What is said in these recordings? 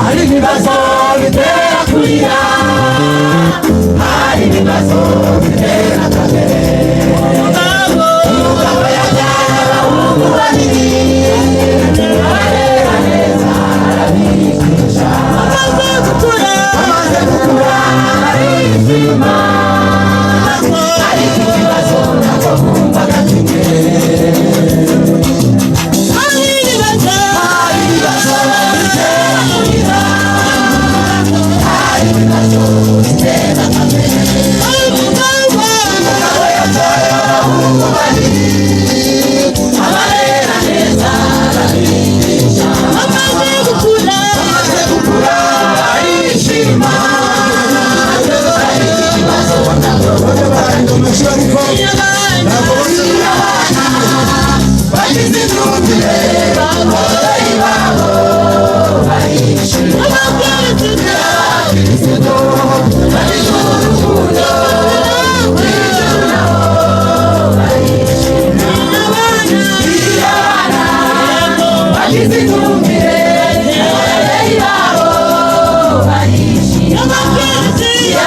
Hari ibibazo bitera kurira, hari ibibazo bitera kamere. Umugabo yabyaye abahungu babiri, abarera neza, arabigisha. Bamaze gukura barishima, ariko ikibazo ntabwo bumvaga kimwe. Hari ibibazo bitera kurira, hari ibibazo bitera kamere. Umugabo yabyaye abahungu babiri, abarera neza, arabigisha. Bamaze gukura barishima, ariko ikibazo ntabwo bumvaga kimwe. Bagize imyumvire, ababyeyi babo barishima. Abakristo bagize urukundo, ijuru nabo barishima. Iyo abana bagize imyumvire, ababyeyi babo barishima. Iyo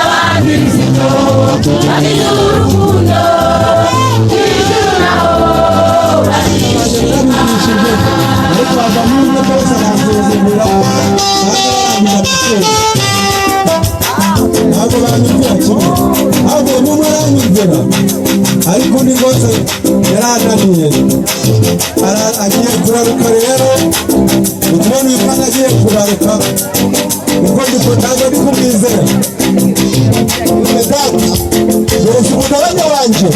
abakristo bagize urukundo, ijuru nabo barishima. Ariko havamo umwe rwose aransuzugura kandi arangiza amashuri. Ntabwo banyumvira kimwe, ahubwo n'umwe aranyumvira, ariko undi rwose yarananiye. Agiye kuraruka rero, ukubona uyu mwana agiye kuraruka uko ndiko, ntabwo ndi kumwizera. Data, dore umugabane wanjye,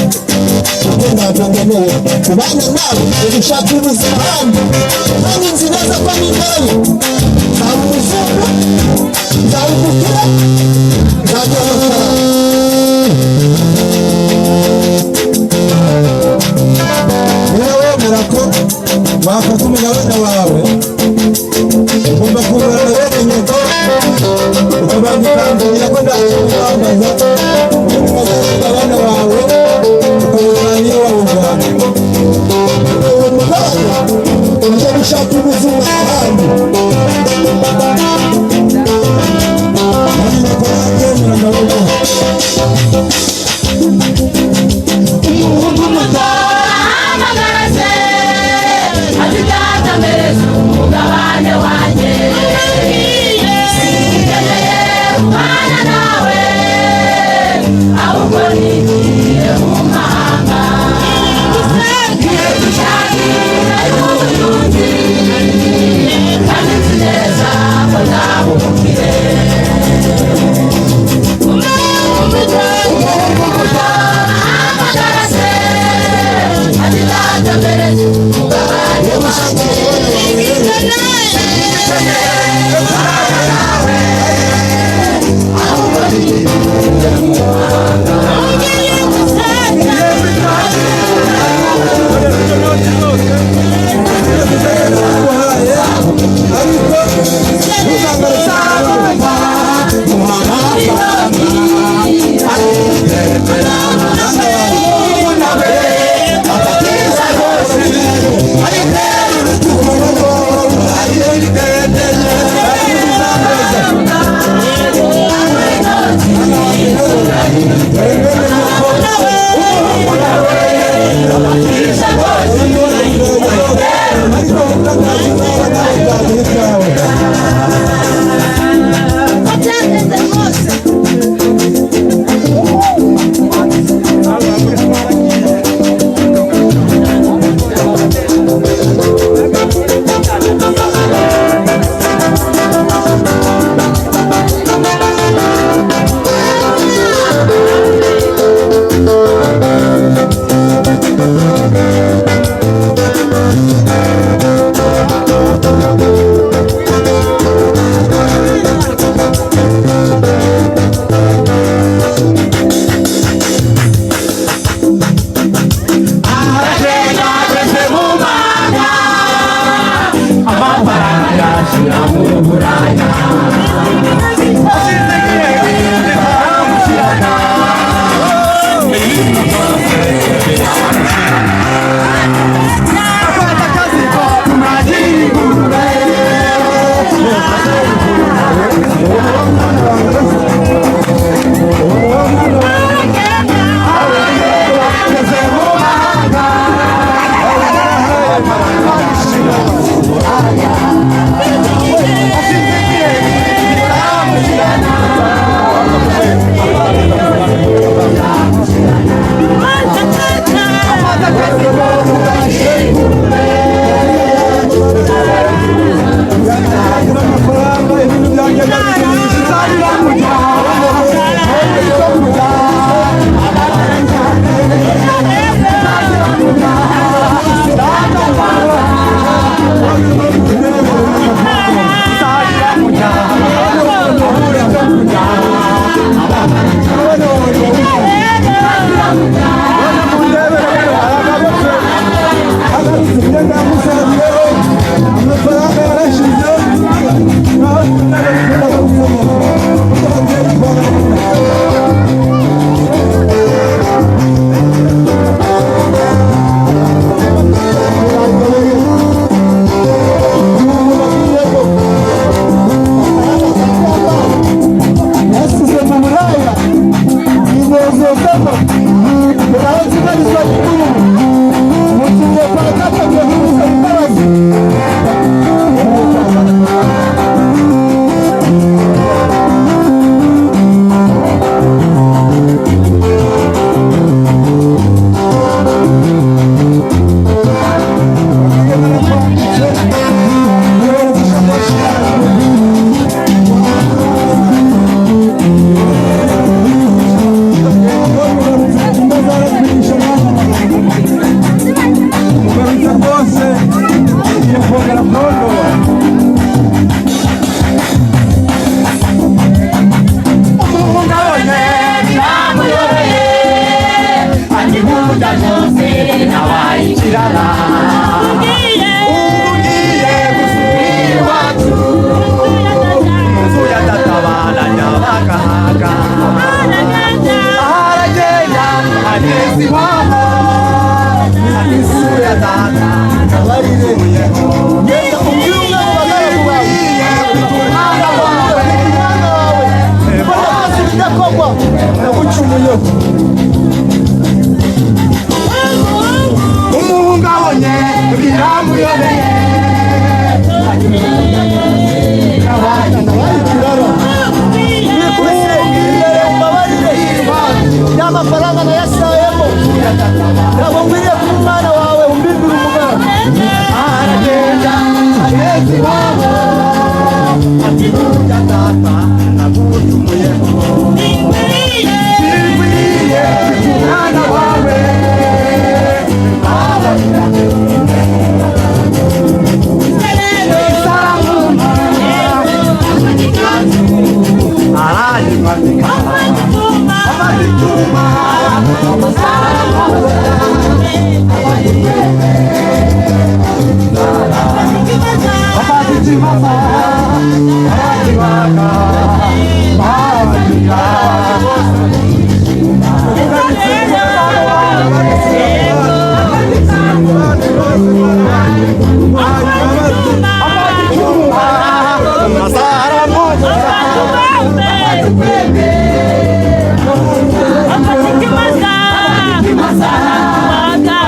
kuko ntabwo ngenewe kubana nawe ugushaka ubuzima ahandi, kandi nzi neza ko nigerayo nzaba umuzungu, nzaba umukire, nzagira amafaranga. Niba wemera ko wafata umugabane wawe, ugomba kungana bene nyoko, ukabanza ukambwira ko ntacyo wambaza, ubundi ugafata umugabane wawe ukawujyana iyo wawujyana. Uwo mugabane ujya gushaka ubuzima ahandi. Nanjye ko nabyemera, ndabona. Umuhungu muto ahamagara se, ati: "Data, mbese umugabane wanjye? Sinkeneye kubana nawe, ahubwo nigiye mu mahanga. Ngiye gushakira ubutunzi, kandi nzi neza ko nzabukire." Umuhungu muto ahamagara se, ati: "Data, mbese umugabane wanjye? Sinkeneye kubana nawe, ahubwo nigiye mu mahanga." Guhaye, ariko ntuzangarutse. Ariko Nasize mu Buraya inezezamo uraho kibarizwa gikuru mutumye kwa data guhumuza imbabazi. Genda ubwire umwe mu bagaragu bawe, umwana wawe, umwana wawe, ko nakoze ibidakorwa, nagucumuyeho. Umuhungu abonye biramuyobeye. Nabaye ikirara. Nikubise imbere, umbabarire, y'amafaranga nayasayemo. Ntabwo nkwiriye kuba umwana wawe, umbindure umugaragu. Aragenda ageze iwabo ati burya data nagucumuyeho, sinkwiriye umwana wawe. Arayimwambika afata icyuma. Afata ikimasa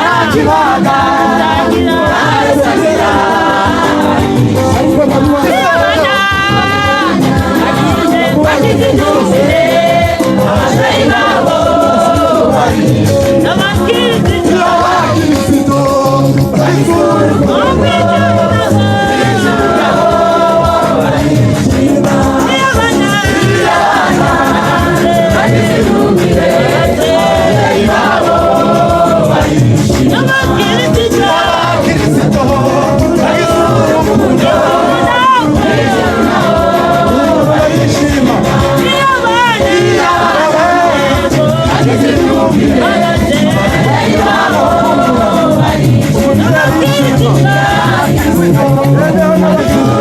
arakibaka baragira.